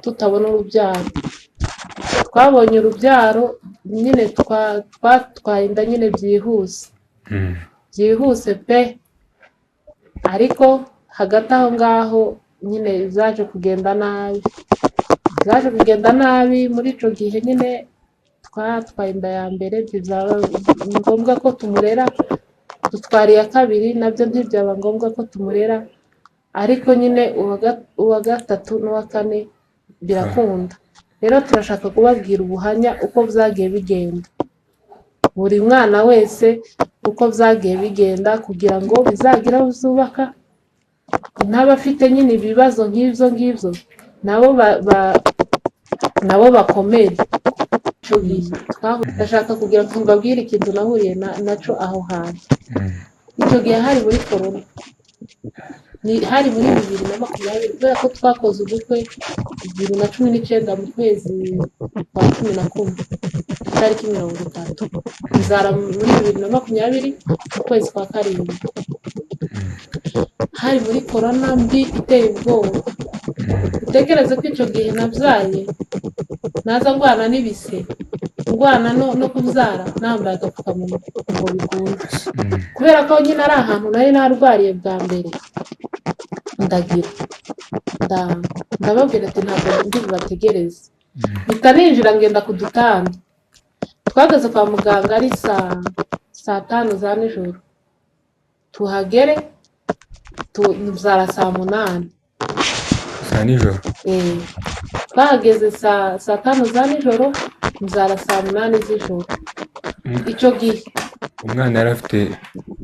Tutabona urubyaro, twabonye urubyaro nyine, twatwaye inda nyine byihuse, byihuse pe. Ariko hagati aho ngaho nyine zaje kugenda nabi, zaje kugenda nabi. Muri icyo gihe nyine twatwaye inda ya mbere, bizaba ngombwa ko tumurera. Dutwara iya kabiri, nabyo ntibyaba ngombwa ko tumurera. Ariko nyine uwa gatatu n'uwa kane birakunda. Rero turashaka kubabwira ubuhamya uko byagiye bigenda, buri mwana wese uko byagiye bigenda, kugira ngo bizagire aho zubaka n'abafite nyine ibibazo nk'ibyo ngibyo, nabo nabo bakomere. Icyo gihe ndashaka kugira ngo mbabwire ikintu nahuriye naco aho hantu. Icyo gihe hari muri korona, ni hari muri 2020, kubera ko twakoze ubukwe 2019 mu kwezi kwa 11, itariki 30, nzara muri 2020 mu kwezi kwa karindwi. Hari muri korona mbi iteye ubwoba. Utekereze ko icyo gihe nabyaye, naza ndwana n'ibise, ndwana no kubyara nambaye agapfukamunwa ngo bikunde, kubera ko nyine ari ahantu nari narwariye bwa mbere. Ndagira ndababwira ati: "Ntabwo ndi bubategereze." Mpita ninjira, ngenda ku dutanda. Twageze kwa muganga ari saa 5 za nijoro, tuhagere tubyara saa 8. Za nijoro? Eh, twahageze saa 5 za nijoro, mbyara saa 8 z'ijoro. Icyo gihe Umwana yari afite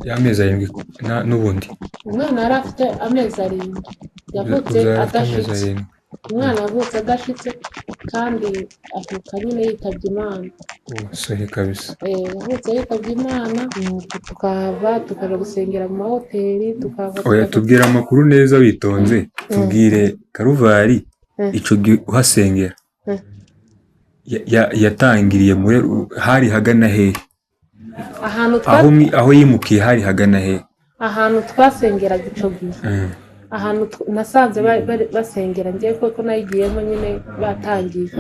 y'amezi 7 n'ubundi? Umwana yari afite amezi 7 yavutse. Uzaba afite amezi Adashitse. 7. Umwana yavutse adashitse, kandi avuka nyine yitabye Imana. Oh, sorry kabisa. Eh, yavutse yitabye Imana. Nuko tukahava, tukaja gusengera mu mahoteli, tukahava Oya, tukaja tubwire amakuru neza witonze. Tubwire Karuvari, ico gihe uhasengera, yatangiriye muri hari hagana hehe? Ahantu Aho aho yimukiye hari hagana hehe? Ahantu twasengeraga ico gihe, ahantu nasanze basengera ngiye, kuko nayigiyemo nyine batangiye,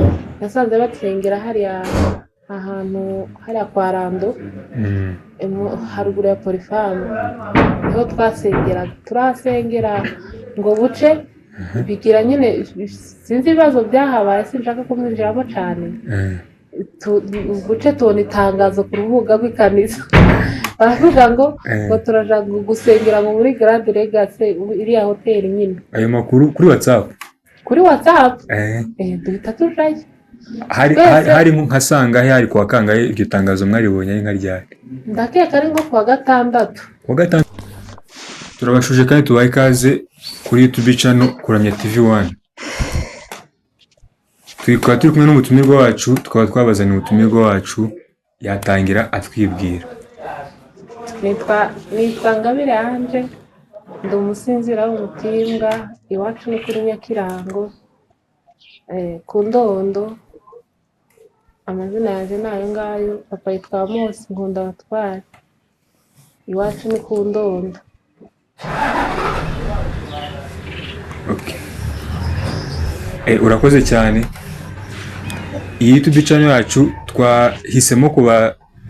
nasanze basengera hariya ahantu hariya kwa Rando, haruguru ya Polyfam, niho twasengeraga. Turahasengera ngo buce bigira nyine, sinzi ibibazo byahabaye, sinshaka kumwinjiramo cyane. Buce tubona itangazo ku rubuga rw'ikanisa, baravuga ngo ngo turaja gusengera ngo muri Grand Legacy, iriya hoteli nyine. Ayo makuru kuri WhatsApp? Kuri WhatsApp. Duhita tujayo. Hari Twese. hari nka sangahe, hari kuwa kangahe iryo tangazo mwaribonye, ari nka ryari? Ndakeka ari nko kuwa gatandatu. Kuwa gatandatu. Turabashuje kandi tubahe ikaze kuri YouTube channel Kuramya TV 1. Tukaba turi kumwe n'umutumirwa wacu, tukaba twabazaniye umutumirwa wacu, yatangira atwibwira. Nitwa Ngabire Ange, ndi umusinzira w'umutimbwa. Iwacu ni kuri Nyakirango, ku Ndondo. Amazina yanjye ni ayo ngayo. Papa yitwa Mose Nkunda Batware, iwacu ni ku Ndondo. Okay. Urakoze cyane. Iyi YouTube channel yacu twahisemo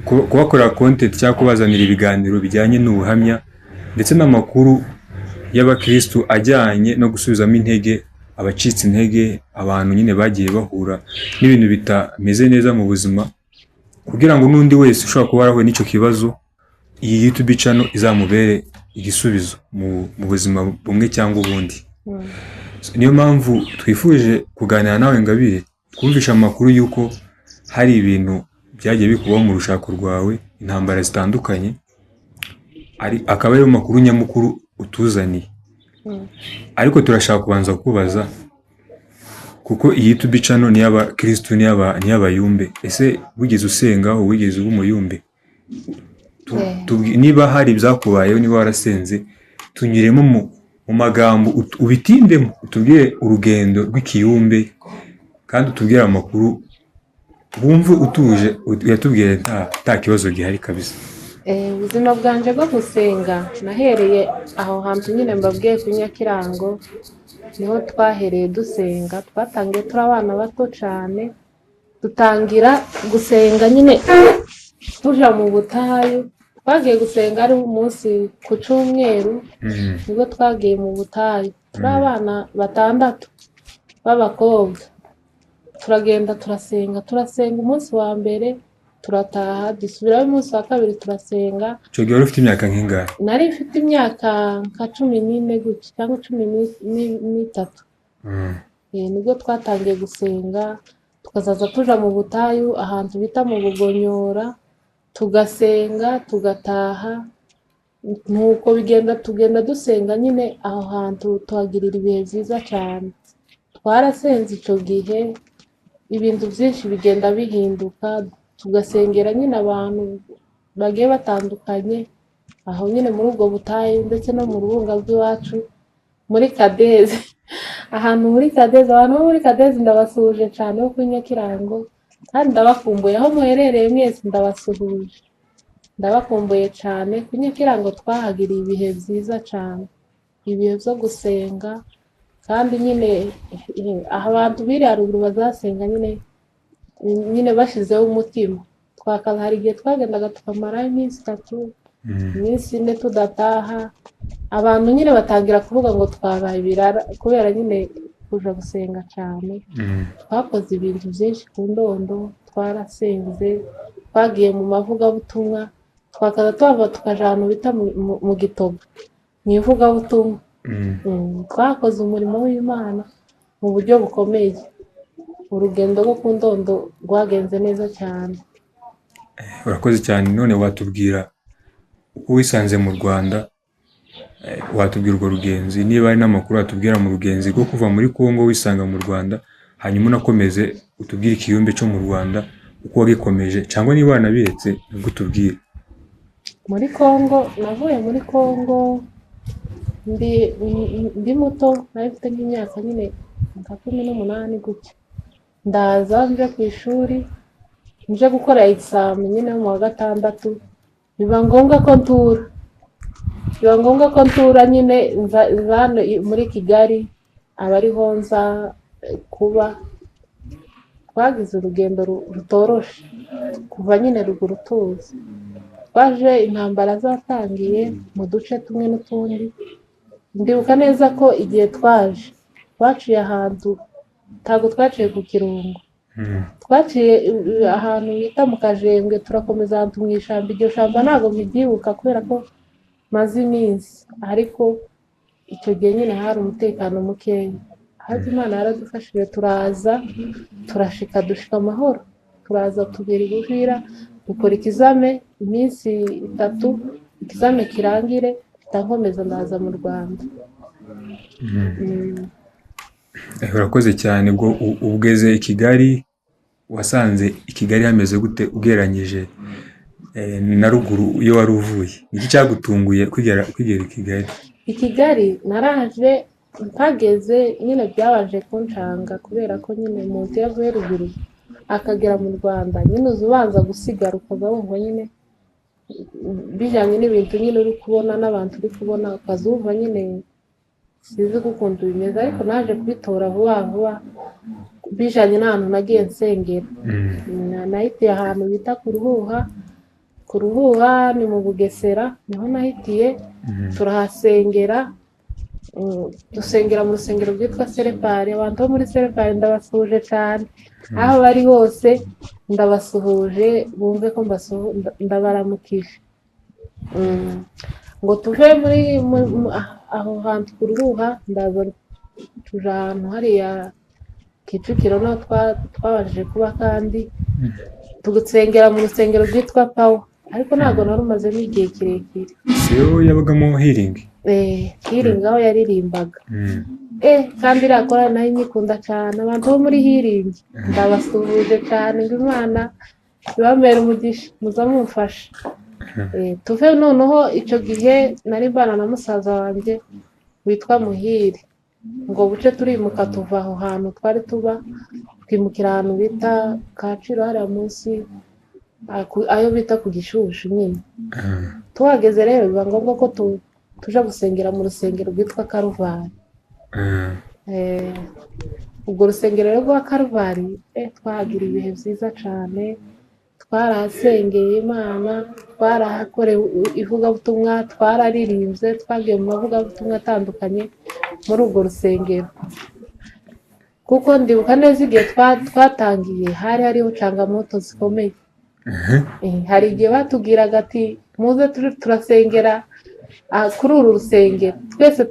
kubakorera content cyangwa kubazanira ibiganiro bijyanye n'ubuhamya ndetse n'amakuru y'abakristu ajyanye no gusubizamo intege abacitse intege, abantu nyine bagiye bahura n'ibintu bitameze neza mu buzima, kugira ngo n'undi wese ushobora kuba yarahuye n'icyo kibazo, iyi YouTube channel izamubere igisubizo mu buzima bumwe cyangwa ubundi. Niyo mpamvu twifuje kuganira nawe Ngabire. Twumvishe amakuru y'uko hari ibintu byagiye bikubaho mu rushako rwawe, intambara zitandukanye, akaba ariyo makuru nyamukuru utuzaniye. Ariko turashaka kubanza kubaza, kuko iyi YouTube channel ni iy'abakristu, ni iy'abayumbe. Ese wigeze usenga, wigeze uba umuyumbe? Niba hari ibyakubayeho, niba warasenze, tunyuremo mu magambo, ubitindemo, utubwire urugendo rw'ikiyumbe kandi utubwire amakuru wumve utuje, uyatubwire nta kibazo gihari kabisa. Ubuzima bwanje bwo gusenga, nahereye aho hantu nyine mbabwiye ku Nyakirango. Niho twahereye dusenga, twatangiye turi abana bato cyane, dutangira gusenga nyine tuja mu butayu. Twagiye gusenga ari umunsi ku cyumweru, nibwo twagiye mu butayu turi abana 6 b'abakobwa. Turagenda turasenga, turasenga umunsi wa mbere turataha, dusubirayo umunsi wa kabiri turasenga. Icyo gihe wari ufite imyaka nk'ingahe? Nari mfite imyaka nka 14 gutya cyangwa 13. Nibwo twatangiye gusenga, tukazaza tuja mu butayu ahantu bita mu Bugonyora, tugasenga tugataha. Nuko bigenda, tugenda dusenga nyine aho hantu tuhagirira ibihe byiza cyane. Twarasenze icyo gihe, ibintu byinshi bigenda bihinduka, tugasengera nyine abantu bagiye batandukanye aho nyine muri ubwo butayu, ndetse no mu rubunga rw'iwacu muri Kadeze. Ahantu muri Kadeze, abantu bo muri Kadeze ndabasuhuje cyane, bo kuri Nyakirango, kandi ndabakumbuye. Aho muherereye mwese ndabasuhuje, ndabakumbuye cyane. Ku Nyakirango twahagiriye ibihe byiza cyane, ibihe byo gusenga. Kandi nyine abantu biri haruguru bazasenga nyine bashyizeho umutima. Twakaza, hari igihe twagendaga tukamarayo iminsi 3, iminsi 4 tudataha. Abantu nyine batangira kuvuga ngo twabaye ibirara kubera nyine kuja gusenga cyane. Twakoze ibintu byinshi ku Ndondo, twarasenze, twagiye mu mavugabutumwa, twakaza tuhava tukaja ahantu bita mu Gitoga mu ivugabutumwa. Twakoze umurimo w'Imana mu buryo bukomeye. Urugendo rwo ku Ndondo rwagenze neza cyane. Urakoze cyane. None watubwira uko wisanze mu Rwanda, watubwira urwo rugenzi, niba hari n'amakuru watubwira mu rugenzi rwo kuva muri Kongo wisanga mu Rwanda, hanyuma unakomeze utubwire ikiyumbe cyo mu Rwanda uko wagikomeje, cyangwa niba wanabiretse nabwo utubwire. Muri Kongo, navuye muri Kongo ndi muto, nari mfite nk'imyaka nyine nka 18 gutya. Ndaza nje ku ishuri, nje gukora examen nyine mu wa 6, biba ngombwa ko ntura, biba ngombwa ko ntura nyine nza hano muri Kigali, aba ariho nza kuba. Twagize urugendo rutoroshe kuva nyine ruguru tuzi. Twaje intambara zatangiye mu duce tumwe n'utundi. Ndibuka neza ko igihe twaje twaciye ahantu, ntabwo twaciye ku Kirungo, twaciye ahantu bita mu Kajembwe, turakomeza ahantu mu ishyamba. Iryo shyamba ntabwo nkibyibuka kubera ko maze iminsi, ariko icyo gihe nyine hari umutekano mukeya. Ariko Imana yaradufashije turaza, turashika, dushika amahoro, turaza tugera i Buvira, dukora ikizame iminsi 3, ikizame kirangire nkomeza ndaza mu Rwanda. Urakoze cyane. Ubwo ugeze i Kigali, wasanze i Kigali hameze gute ugereranyije na ruguru iyo wari uvuye? Niki cyagutunguye kugera i Kigali? I Kigali naraje mpageze nyine byabanje kuncanga, kubera ko nyine umuntu iyo avuye ruguru akagera mu Rwanda nyine uza ubanza gusigara, ukaza wumva nyine bijyanye n'ibintu nyine uri kubona n'abantu uri kubona, ukaza wumva nyine sinzi ukuntu bimeze. Ariko naje kubitora vuba vuba bijyanye n'ahantu nagiye nsengera. Nahitiye ahantu bita ku Ruhuha, ku Ruhuha ni mu Bugesera, niho nahitiye. Turahasengera, dusengera mu rusengero rwitwa Serepari. Abantu bo muri Serepari ndabasuhuje cyane, aho bari hose ndabasuhuje, bumve ko ndabaramukije. Ngo tuve muri aho hantu ku Ruhuha, ndaza tuja ahantu hariya Kicukiro, naho twabashije kuba, kandi tugusengera mu rusengero rwitwa Pawa, ariko ntabwo nari umazemo igihe kirekire. Siyo yabagamo Healing? Healing aho yaririmbaga. Kandi iriya korali nayo nyikunda cyane. Abantu bo muri Healing ndabasuhuje cyane, ngo Imana ibamere umugisha, muza mumfasha. Tuve noneho icyo gihe nari mbana na musaza wanjye witwa Muhire, ngo buce turimuka tuva aho hantu twari tuba, twimukira ahantu bita Kacyiru, hariya munsi ayo bita ku Gishushu nyine. Tuhageze rero biba ngombwa ko tuja gusengera mu rusengero rwitwa Karuvari. Eh, Ubwo rusengero rero rwa Karuvari, twahagira ibihe byiza cyane, twarahasengeye Imana, twarahakorewe ivugabutumwa, twararirimbye, twagiye mu mavugabutumwa atandukanye muri urwo rusengero. Kuko ndibuka neza igihe twatangiye hari hariho cangamoto zikomeye. Hari igihe batubwiraga ati muze turasengera kuri uru rusengero, twese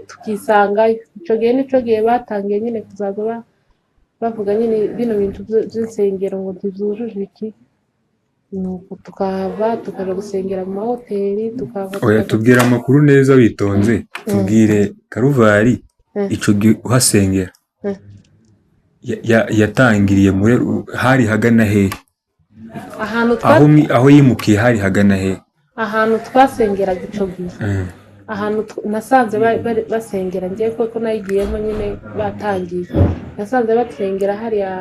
tukisangayo. Icyo gihe nico gihe batangiye nyine kuzaza bavuga nyine bino bintu by'insengero ngo ntibyujuje iki, nuko tukahava tukaja gusengera mu mahoteli, tukahava Oya, tubwire amakuru neza witonze, tubwire Karuvari ico gihe uhasengera yatangiriye muri hari hagana hehe? Ahantu Aho aho yimukiye hari hagana hehe? Ahantu twasengeraga ico gihe, ahantu nasanze basengera ngiye, kuko nayigiyemo nyine batangiye, nasanze basengera hariya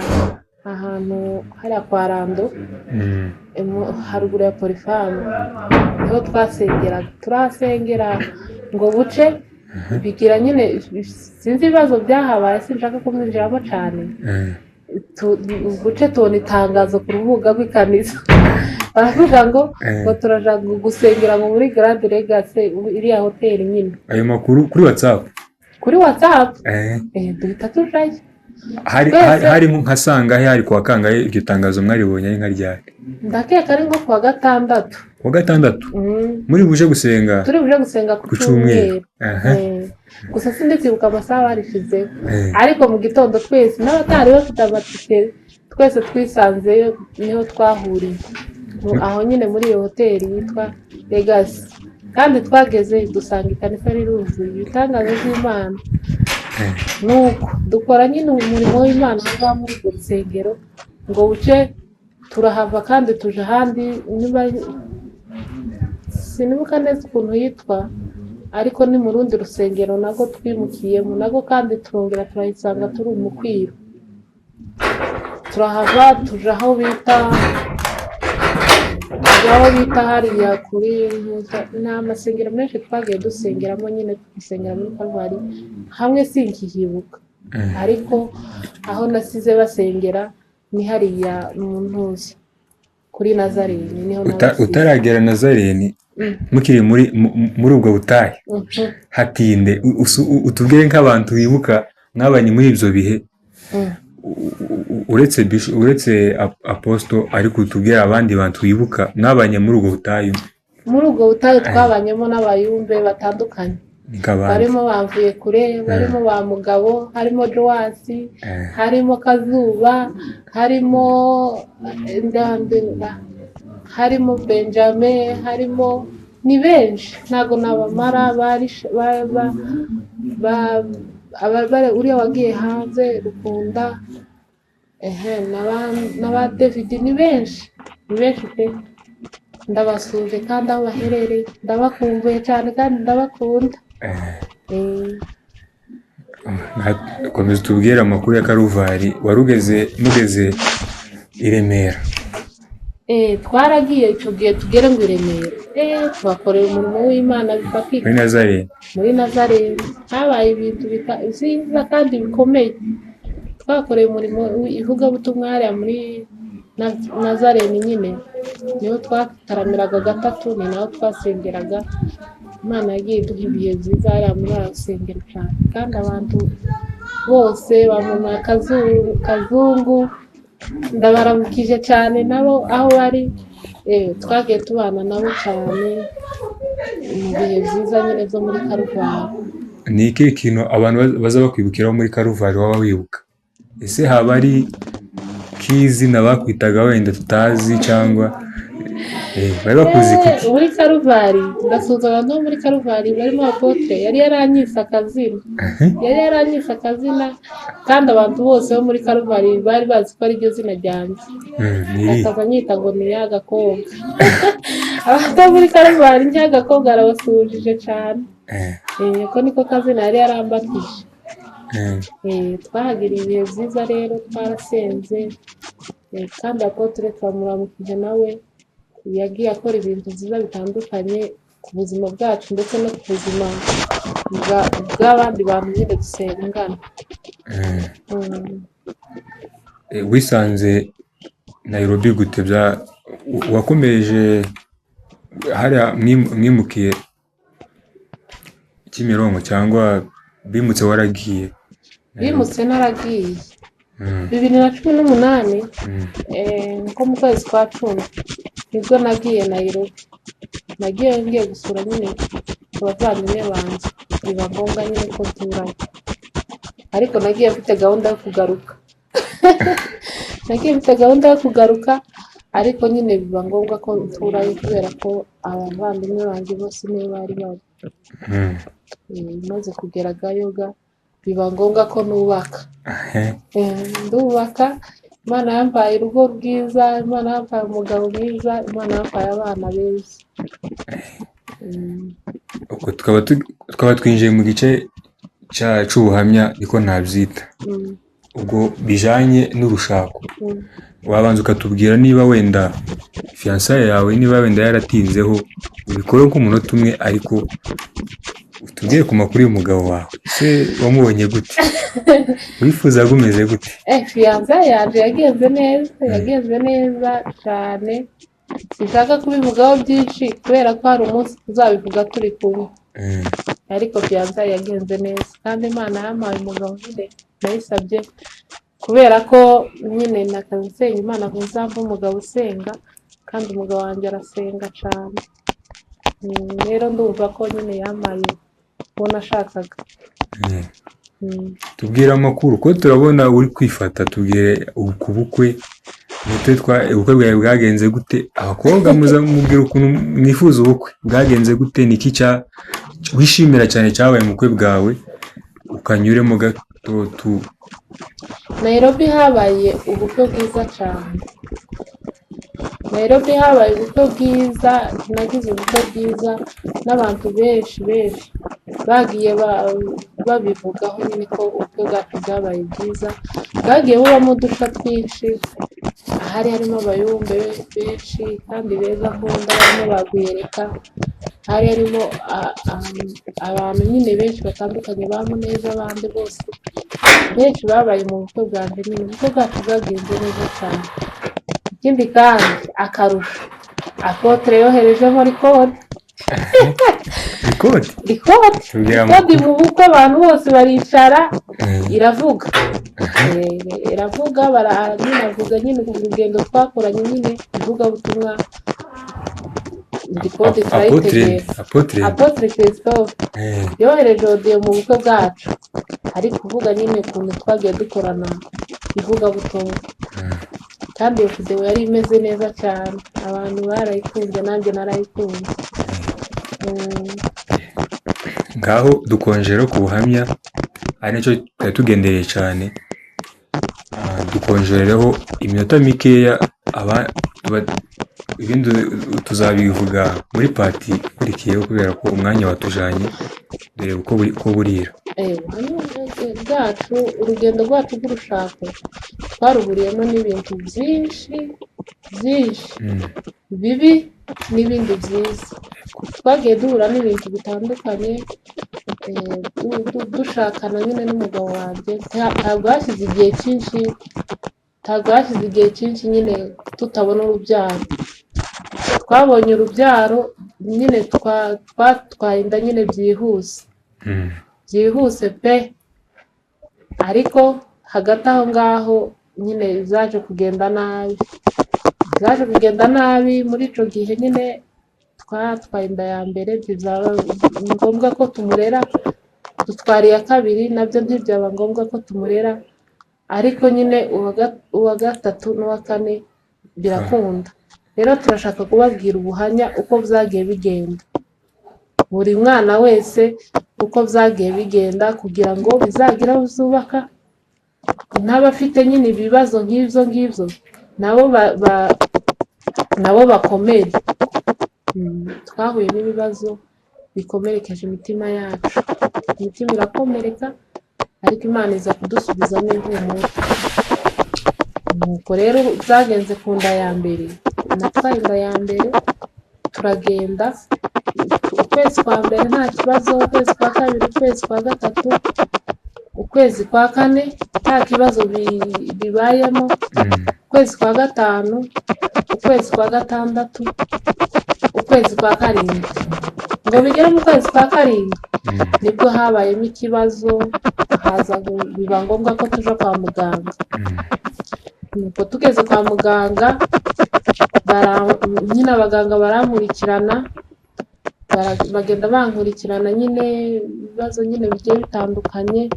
ahantu hariya kwa Rando, haruguru ya Porifamu, niho twasengeraga. Turahasengera ngo buce bigira nyine, sinzi ibibazo byahabaye, sinshaka kumwinjiramo cyane. Buce tubona itangazo ku rubuga rw'ikanisa, baravuga ngo ngo turaja gusengera ngo muri Grand Legacy, iriya hoteli nyine. Ayo makuru kuri WhatsApp? Kuri WhatsApp. Duhita tujayo. Hari Twese. hari nka sangahe, hari kuwa kangahe iryo tangazo mwaribonye, ari nka ryari? Ndakeka ari nko kuwa gatandatu. Kuwa gatandatu? Mm. Muri buje gusenga? Turi buje gusenga ku Ku cyumweru. cyumweru. Aha. Gusa sindi kwibuka amasaha barishizeho, ariko mu gitondo twese n'abatari bafite amatike twese twisanzeyo, niho twahuriye. Aho nyine muri iyo hoteli yitwa Legacy, kandi twageze dusanga ikanisa riruzuye, ibitangaza by'Imana. Nuko dukora nyine umurimo w'Imana aho ngaho muri urwo rusengero, ngo buce turahava kandi tuja ahandi, niba sinibuka neza ukuntu yitwa, ariko ni mu rundi rusengero nago twimukiyemo nago, kandi turongera turayisanga turi umukwiro. Turahava tuja aho bita hariya kuri ni amasengero menshi twagiye dusengeramo nyine, tugisengera muri Karvari hamwe sinkihibuka, ariko aho nasize basengera ni hariya mu ntuzi kuri Nazarene, niho nabasize. Utaragera Nazareni, mukiri muri ubwo butayu, hatinde utubwire nk'abantu wibuka mwabanye muri ibyo bihe, uretse uretse apostle, ariko utubwire abandi bantu wibuka mwabanye muri ubwo butayu. Muri ubwo butayu twabanyemo n'abayumbe batandukanye. Ni nk'abandi? Barimo bamvuye kure, barimo ba Mugabo, harimo Joasi, harimo Kazuba, harimo harimo Benjamin, harimo ni benshi, ntabwo nabamara. Bari uriya wagiye hanze Rukunda, ehe, n'aba David, ni benshi, ni benshi pe. Ndabasuje kandi aho baherereye ndabakumbuye cyane kandi ndabakunda. Komeza utubwire amakuru ya Karuvari, wari ugeze mugeze i Remera. Twaragiye icyo gihe tugere ngo i Remera, tuhakorera umurimo w'Imana bifatika. Muri Nazarene? Muri Nazarene habaye ibintu byiza kandi bikomeye. Twakoreye umurimo ivugabutumwa hariya muri Nazarene nyine, niho twataramiraga gatatu, ni naho twasengeraga. Imana yagiye iduha ibihe byiza hariya muri uru rusengero cyane, kandi abantu bose bamama Kazungu ndabaramukije cyane nabo aho bari. Twagiye tubana nabo cyane mu bihe byiza nyine byo muri Karuvari. Ni ikihe kintu abantu baza bakwibukiraho muri Karuvari waba wibuka? Ese haba ari k'izina bakwitaga wenda tutazi, cyangwa bari bakuzi kuki? Muri Karuvari, ndasuhuza abantu bo muri Karuvari barimo apôtre, yari yaranyise akazina, yari yaranyise akazina, kandi abantu bose bo muri Karuvari bari bazi ko ari ryo zina ryanjye. Ni irihe? Akaza anyita ngo ni Nyagakobwa. Abantu bo muri Karuvari, Nyagakobwa arabasuhuje cyane. Ko niko kazina yari yarambatije. Twahagiriye ibihe byiza rero, twarasenze, kandi apôtre twamuramukije nawe, yagiye akora ibintu byiza bitandukanye ku buzima bwacu ndetse no ku buzima bw'abandi bantu nyine dusengana. Wisanze Nairobi gute? Wakomeje hariya mwimukiye Kimironko cyangwa bimutse waragiye Nairobi? Bimutse naragiye 2018, nko mu kwezi kwa 10 nibwo nagiye Nairobi. Nagiye ngiye gusura nyine abavandimwe banjye, biba ngombwa nyine ko turanye, ariko nagiye mfite gahunda yo kugaruka, nagiye mfite gahunda yo kugaruka, ariko nyine biba ngombwa ko nturayo kubera ko abavandimwe banjye bose niyo bari bari. Maze kugeragayo ga biba ngombwa ko nubaka. Ndubaka, Imana yampaye urugo rwiza, Imana yampaye umugabo mwiza, Imana yampaye abana beza. Ubwo tukaba twinjiye mu gice c'ubuhamya, niko nabyita, ubwo bijanye n'urushako. Wabanza ukatubwira niba wenda fiançailles yawe niba wenda yaratinzeho, ubikore nk'umunota umwe, ariko utubwire ku makuru y'umugabo wawe. Ese wamubonye gute? Wifuzaga umeze gute? Fiançailles yanje yagenze neza, yagenze neza cyane. Sinshaka kubivugaho byinshi kubera ko hari umunsi tuzabivuga turi kumwe. Ariko fiançailles yagenze neza, kandi Imana yampaye umugabo nyine nayisabye, kubera ko nyine nakazi nsenga Imana ngo nzampe umugabo usenga, kandi umugabo wanjye arasenga cyane. Rero ndumva ko nyine yampaye uwo nashakaga. Tubwire amakuru ko turabona uri kwifata, tubwire ku bukwe ubukwe bwawe bwagenze gute? Abakobwa muza mubwira ukuntu mwifuza ubukwe bwagenze gute, niki cya wishimira cyane cyabaye mu bukwe bwawe, ukanyuremo gato tu. Nairobi habaye ubukwe bwiza cyane. Nairobi habaye ubukwe bwiza, nagize ubukwe bwiza n'abantu benshi benshi bagiye babivugaho nyine ko ubukwe bwacu bwabaye bwiza, bwagiye bubamo udusha twinshi, hari harimo abayumbe benshi kandi beza nkunda, barimo bagwiyereka, hari harimo abantu nyine benshi batandukanye ba Muneza, abandi bose benshi babaye mu bukwe bwanjye nyine, ubukwe bwacu bwagenze neza cyane. Ikindi kandi akarusho, apôtre yoherejemo record. Record? Record. Tubwire Record amakuru. mu bukwe abantu bose baricara, iravuga. Iravuga, nyine avuga nyine urugendo twakoranye nyine ivugabutumwa, record Apôtre? turayitegera. Apôtre? Apôtre Christophe yohereje audio mu bukwe bwacu, ari kuvuga nyine ukuntu twagiye dukorana ivugabutumwa, kandi iyo videwo yari imeze neza cyane, abantu barayikunze, nanjye narayikunze. Ngaho dukonjera ku buhamya, ari nacyo twari tugendereye cyane. Dukonjereho iminota mikeya, ibindi tuzabivuga muri part ikurikiyeho kubera ko umwanya watujanye, dore uko burira. Ubuhamya bwacu, urugendo rwacu rw'urushako twaruhuriyemo n'ibintu byinshi byinshi bibi n'ibindi byiza. Twagiye duhura n'ibintu bitandukanye, dushakana nyine n'umugabo wanjye, ntabwo hashize igihe cyinshi, ntabwo hashize igihe cyinshi nyine tutabona urubyaro. Twabonye urubyaro nyine twatwaye inda nyine byihuse, byihuse pe, ariko hagati aho ngaho nyine zaje kugenda nabi, zaje kugenda nabi. Muri icyo gihe nyine twatwaye inda ya mbere ntibizaba ngombwa ko tumurera, dutwara iya kabiri nabyo ntibyaba ngombwa ko tumurera, ariko nyine uwa gatatu n'uwa kane birakunda. Rero turashaka kubabwira ubuhamya uko byagiye bigenda, buri mwana wese uko byagiye bigenda, kugira ngo bizagire aho zubaka n'abafite nyine ibibazo nk'ibyo ngibyo nabo nabo bakomere. Twahuye n'ibibazo bikomerekeje imitima yacu, imitima irakomereka, ariko Imana iza kudusubizamo ihumure. Nuko rero byagenze ku nda ya mbere, natwaye inda ya mbere turagenda. Ukwezi kwa mbere nta kibazo, ukwezi kwa kabiri, ukwezi kwa gatatu, ukwezi kwa kane nta kibazo bibayemo, ukwezi kwa gatanu, ukwezi kwa gatandatu, ukwezi kwa karindwi. Ngo bigere mu kwezi kwa karindwi nibwo habayemo ikibazo, haza biba ngombwa ko tuja kwa muganga. Nuko tugeze kwa muganga, nyine abaganga barankurikirana, bagenda bankurikirana nyine ibibazo nyine bigiye bitandukanye,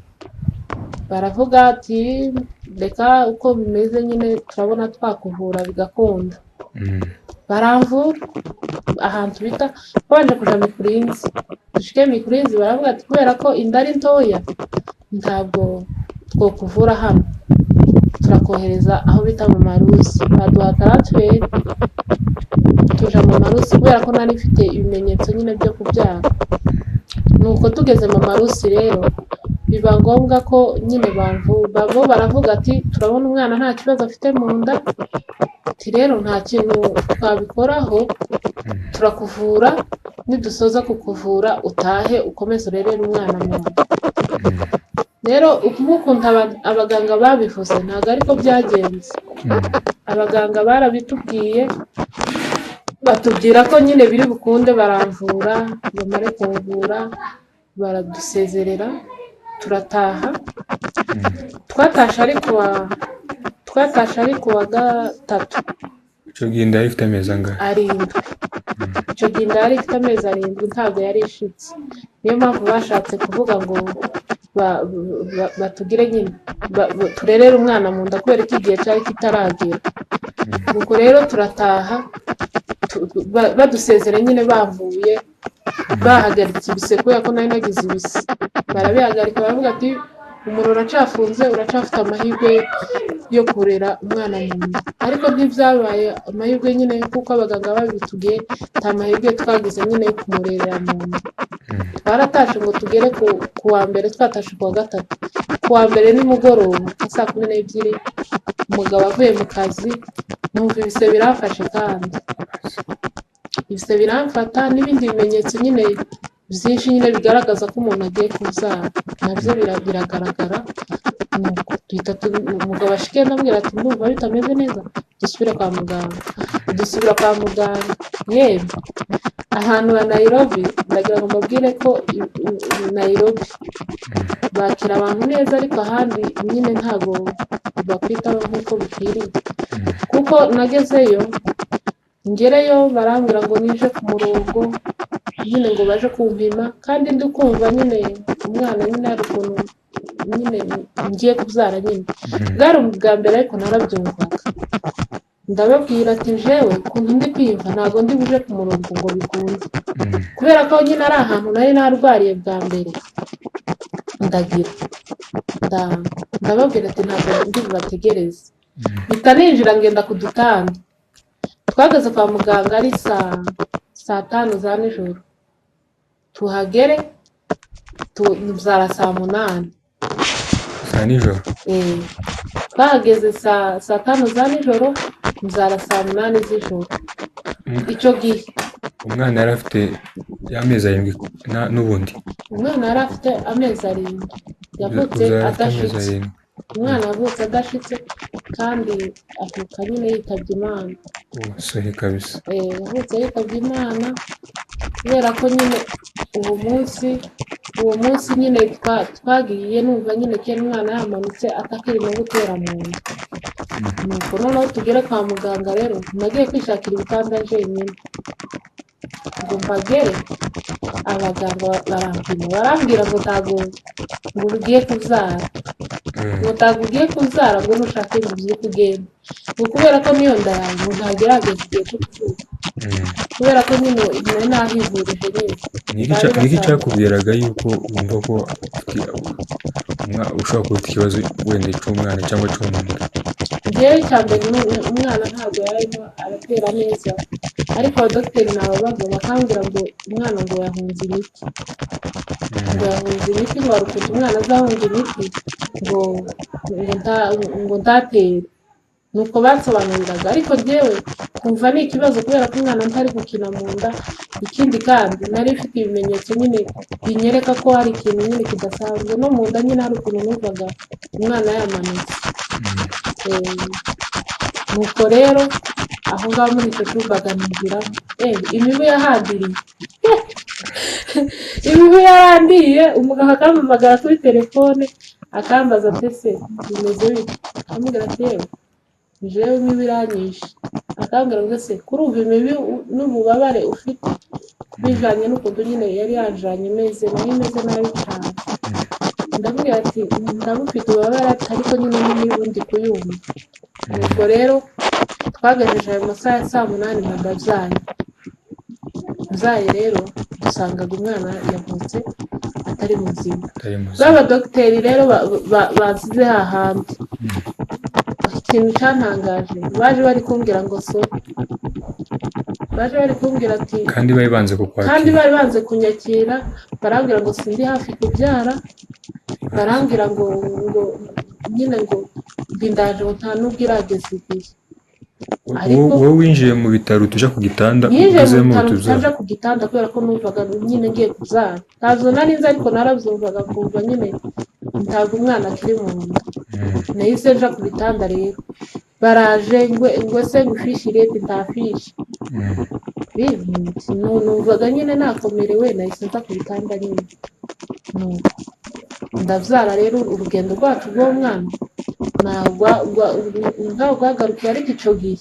baravuga ati reka uko bimeze nyine turabona twakuvura bigakunda. Baramvura ahantu bita, babanje kuja Mikurinzi, dushike Mikurinzi baravuga ati kubera ko inda ari ntoya ntabwo twokuvura hano, turakohereza aho bita mu Marusi. Baduha transfert tuja mu Marusi kubera ko nari mfite ibimenyetso nyine byo kubyara. Nuko tugeze mu Marusi rero biba ngombwa ko nyine bo baravuga ati turabona umwana nta kibazo afite mu nda, ati rero nta kintu twabikoraho, turakuvura, nidusoza kukuvura utahe ukomeze urerere umwana mu nda. Rero nk'ukuntu abaganga babivuze ntabwo ariko byagenze. Abaganga barabitubwiye, batubwira ko nyine biri bukunde, baramvura, bamare kumvura baradusezerera turataha. Twatashe ari kuwa gatatu. Icyo gihe inda yari ifite amezi angahe? 7. Icyo gihe inda yari ifite amezi 7, ntabwo yari ishitse. Niyo mpamvu bashatse kuvuga ngo batugire nyine turerere umwana mu nda kubera ko igihe cyari kitaragera. Nuko rero turataha, badusezera nyine bavuye, bahagaritse ibise kubera ko nari nagize ibise, barabihagarika baravuga ati umuriro uracafunze, uracafite amahirwe yo kurera umwana mu nda. Ariko ntibyabaye amahirwe nyine kuko abaganga babitubwiye, nta mahirwe twagize nyine yo kumurerera mu nda. Twaratashe ngo tugere ku wa mbere, twatashe ku wa gatatu. Ku wa mbere nimugoroba nka saa 12, umugabo avuye mu kazi, numva ibise biramfashe, kandi ibise biramfata n'ibindi bimenyetso nyine byinshi nyine bigaragaza ko umuntu agiye kubyara nabyo biragaragara. Nuko duhita umugabo ashike ndamubwira ati ndumva bitameze neza, dusubire kwa muganga. Dusubira kwa muganga. Yewe, ahantu ha Nairobi, ndagira ngo mbabwire ko Nairobi bakira abantu neza, ariko ahandi nyine ntago bakwitaho nk'uko bikwiriye. Kuko nagezeyo, ngereyo barambwira ngo nije ku murongo nyine ngo baje kumpima, kandi ndi kumva nyine umwana nyine hari ukuntu nyine ngiye kubyara nyine. Bwari ubwa mbere ariko narabyumvaga. Ndababwira ati jewe ukuntu ndi kwiyumva ntabwo ndi buje ku murongo ngo bikunde, kubera ko nyine ari ahantu nari narwariye bwa mbere. Ndagira ndababwira ati ntabwo ndi bubategereze. Mpita ninjira ngenda ku dutanda. Twageze kwa muganga ari saa 5 za nijoro, tuhagere tubyara saa 8. Saa nijoro? Twahageze saa 5 za nijoro, mbyara saa 8 z'ijoro. Icyo gihe Umwana yari afite y'amezi 7 n'ubundi? Umwana yari afite amezi 7, yavutse Uzaba afite amezi adashitse. 7. Umwana yavutse adashitse kandi avuka nyine yitabye Imana. Oh, sorry kabisa. Yavutse yitabye Imana kubera ko nyine uwo munsi nyine twagiye numva nyine kera umwana yamanutse atakiri no gutera mu nda. Nuko noneho tugere kwa muganga rero, nagiye kwishakira ibitanda jenyine ngo mpagere, abaganga barampima, barambwira ngo ntabwo ngo ugiye kubyara, ngo ntabwo ugiye kubyara, ngo nushake ngo ubyuke ugende, ngo kubera ko n'iyo nda yawe ngo ntagerageza igihe cyo kuvuka, kubera ko nyine nari nahivurije nyine. Niki cyakubwiraga yuko wumva ko ushobora kuba ufite ikibazo wenda cy'umwana cyangwa cy'umuntu? Njyewe icya mbere umwana ntabwo yari arimo aratera neza, ariko abadogiteri nababaza bakambwira ngo umwana ngo yahunze imiti, ngo yahunze imiti, ngo hari ukuntu umwana azahunga imiti ngo ntatere. Nuko bansobanuriraga, ariko njyewe Nkumva ni ikibazo kubera ko umwana ntari gukina mu nda. Ikindi kandi nari mfite ibimenyetso nyine binyereka ko hari ikintu nyine kidasanzwe no mu nda nyine, hari ukuntu numvaga umwana yamanutse. Nuko rero aho ngaho muri icyo cyumba ninjiramo, imibu yahandiriye, imibu yarandiye. Umugabo akampamagara kuri telefone akambaza ati: "Ese bimeze bite?" Akamubwira ati: "Yewe, jewe imibu iranyishe." Akambwira ngo: "Ese kurumva imibu n'ububabare ufite bijanye n'ukuntu nyine yari yanjanye meze, nari meze nabi cyane." Ndamubwira ati: "Ndamufite ububabare," ati: "Ariko nyine n'imibu ndi kuyumva." Ubwo rero twagejeje ayo masaha ya saa 8 mba ndabyaye. Mbyaye rero dusangaga umwana yavutse atari muzima. Atari muzima. B'abadogiteri rero bansize hahandi, ikintu cyantangaje, baje bari kumbwira ngo sorry, baje bari kumbwira ati Kandi bari banze kukwakira. Kandi bari banze kunyakira, barambwira ngo sindi hafi kubyara, barambwira ngo nyine ngo ndaje, ngo nta nubwo irageza igihe. Ariko Wowe winjiye mu bitaro tuja ku gitanda yinjiye mu ugezemo bitaro tuza tutaja ku gitanda kubera ko numvaga nyine ngiye kubyara. Ntabwo nari nzi, ariko narabyumvaga nkumva nyine ntabwo umwana akiri mu nda. Nahise nja ku bitanda rero, baraje ngo se ngo ifishi irete, nta fishi. Numvaga nyine nakomerewe, nahise nza ku bitanda nyine. Nuko ndabyara rero. Urugendo rwacu rw'uwo mwana ntabwo rwagarukiye, ariko icyo gihe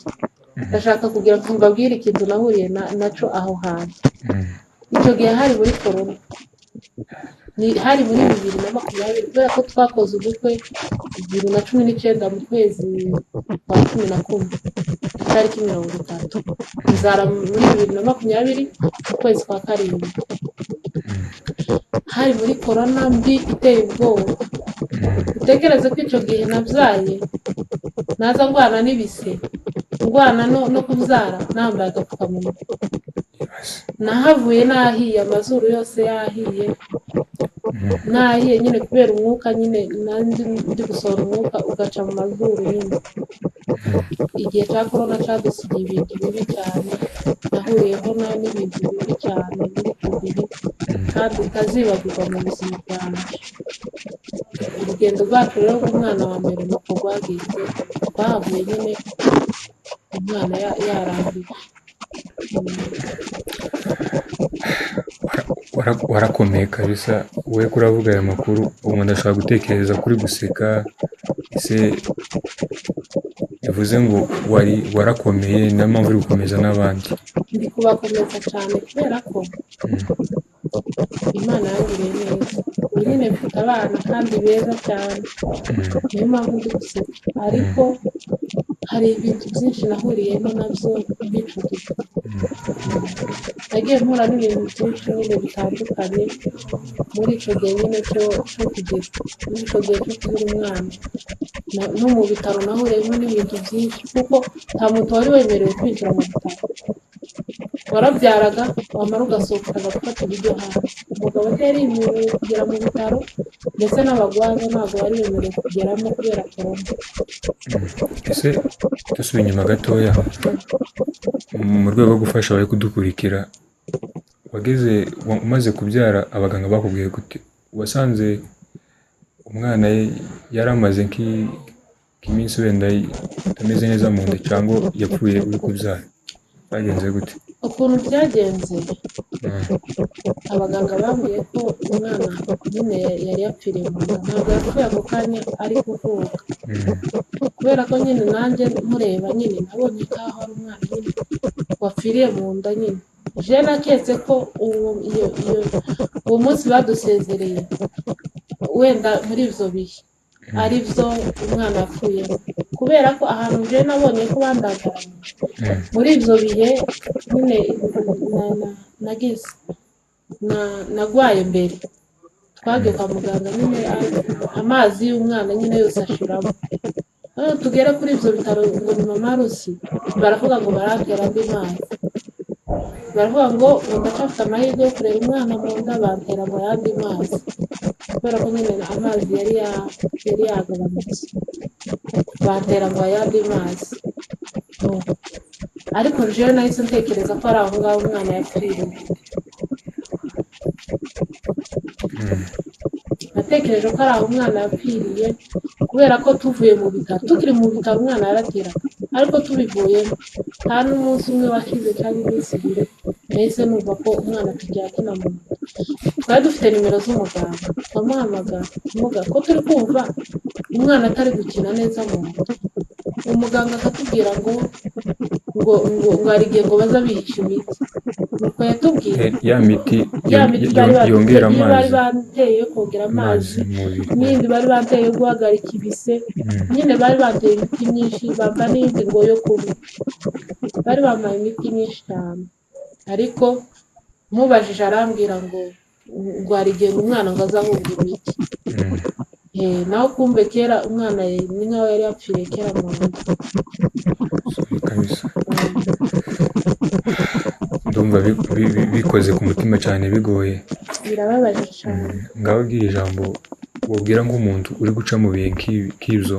ndashaka kugira ngo mbabwire ikintu nahuriye naco aho hantu. Icyo gihe hari muri korona, ni hari muri 2020, kubera ko twakoze ubukwe 2019 mu kwezi kwa 11 itariki 30, nzara muri 2020 mu kwezi kwa karindwi. Hari muri korona mbi iteye ubwoba. Utekereze ko icyo gihe nabyaye naza ndwana n'ibise, ndwana no kubyara nambaye agapfukamunwa. Nahavuye nahiye, amazuru yose yahiye, nahiye nyine kubera umwuka nyine, nanjye ndi gusohora umwuka ugaca mu mazuru nyine. Igihe cya korona cyadusigiye ibintu bibi cyane, nahuriyeho n'ibintu bibi cyane muri icyo gihe kandi utazibagirwa mu buzima bwanjye. Urugendo rwacu rero rw'umwana wa mbere nuko rwagenze, twahavuye nyine umwana yarangiye. Warakomeye kabisa wowe kuravuga aya makuru, umuntu ashobora gutekereza kuri guseka. Ese bivuze ngo wari warakomeye, niyo mpamvu uri gukomeza n'abandi? Ndi kubakomeza cyane kubera ko Imana yangiriye neza. Ubu nyine mfite abana kandi beza cyane, niyo mpamvu ndi guseka, ariko hari ibintu byinshi nahuriyemo nabyo muri icyo gihe. Nagiye mpura n'ibintu byinshi nyine bitandukanye muri icyo gihe nyine cyo kugira, muri icyo gihe cyo kubura umwana. No mu bitaro nahuriyemo n'ibintu byinshi, kuko nta muntu wari wemerewe kwinjira mu bitaro. Warabyaraga wamara ugasohoka ukajya gufata ibiryo hanze. Umugabo ntiyari yemerewe kugera mu bitaro, ndetse n'abagwaza ntabwo bari bemerewe kugeramo kubera korona. Ese dusubiye inyuma gatoya, mu rwego rwo gufasha abari kudukurikira, wageze umaze kubyara abaganga bakubwiye gute? Wasanze umwana yari amaze nk'iminsi wenda atameze neza mu nda, cyangwa yapfuye uri kubyara? Byagenze gute? Ukuntu byagenze, abaganga bambwiye ko umwana nyine yari yapfiriye mu nda, ntabwo yapfuye ako kanya ari kuvuka, kubera ko nyine nanjye mureba nyine nabonye ko aho ari umwana nyine wapfiriye mu nda nyine. Je naketse ko uwo munsi badusezereye wenda muri ibyo bihe ari byo umwana yapfuyemo, kubera ko ahantu je nabonye ko bandagaranye muri ibyo bihe nyine nagize nagwaye mbere, twagiye kwa muganga nyine amazi y'umwana nyine yose ashiramo. Noneho tugere kuri ibyo bitaro ngo ni Mama Rusi, baravuga ngo barantera andi mazi, baravuga ngo ndacyafite amahirwe yo kurera umwana mu nda, bantera ngo ayandi mazi kubera ko nyine amazi yari yagabanutse, bantera ngo ayandi mazi. Nuko. Ariko jewe nahise ntekereza ko ari aho ngaho umwana yapfiriye. Natekereje ko ari aho umwana yapfiriye kubera ko tuvuye mu bitaro, tukiri mu bitaro umwana yarateraga, ariko tubivuyemo nta n'umunsi umwe washize cyangwa iminsi ibiri, nahise numva ko umwana atagiye akina mu nda. Twari dufite nimero z'umuganga, turamuhamagara tumuga ko turi kumva umwana atari gukina neza mu nda. Umuganga akatubwira ngo ngo ngo ngo hari igihe ngo baza bihisha imiti, nuko yatubwiye Ya miti ya miti bari yongera baduteye, bari amazi banteye yo kongera amazi amazi mu mubiri. N'iyindi bari banteye yo guhagarika ibise. Nyine bari banteye imiti myinshi, bampa n'iyindi ngo yo kunywa, bari bampaye imiti myinshi cyane. Ariko mubajije arambwira ngo ngo hari igihe umwana ngo aze ahunga imiti. Naho kumbe kera umwana ni nkaho yari yapfiriye kera mu nda. Sorry kabisa, ndumva bikoze ku mutima cyane, bigoye. Birababaje cyane. Ngaho bwira ijambo wabwira nk'umuntu uri guca mu bihe nk'ibyo,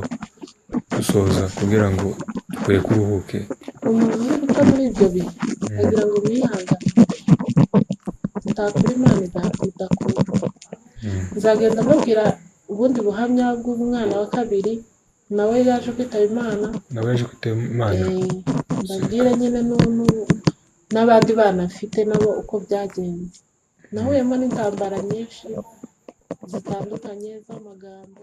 dusoza kugira ngo tukureke uruhuke. Umuntu uri guca muri ibyo bihe, agira ngo mwihangane, utakura Imana idakura. Nzagenda mbabwira ubundi buhamya bw'umwana wa kabiri, nawe yaje kwitaba Imana. Nawe yaje kwitaba Imana. Mbabwire nyine n'abandi bana mfite nabo uko byagenze. Nahuyemo n'intambara nyinshi zitandukanye z'amagambo.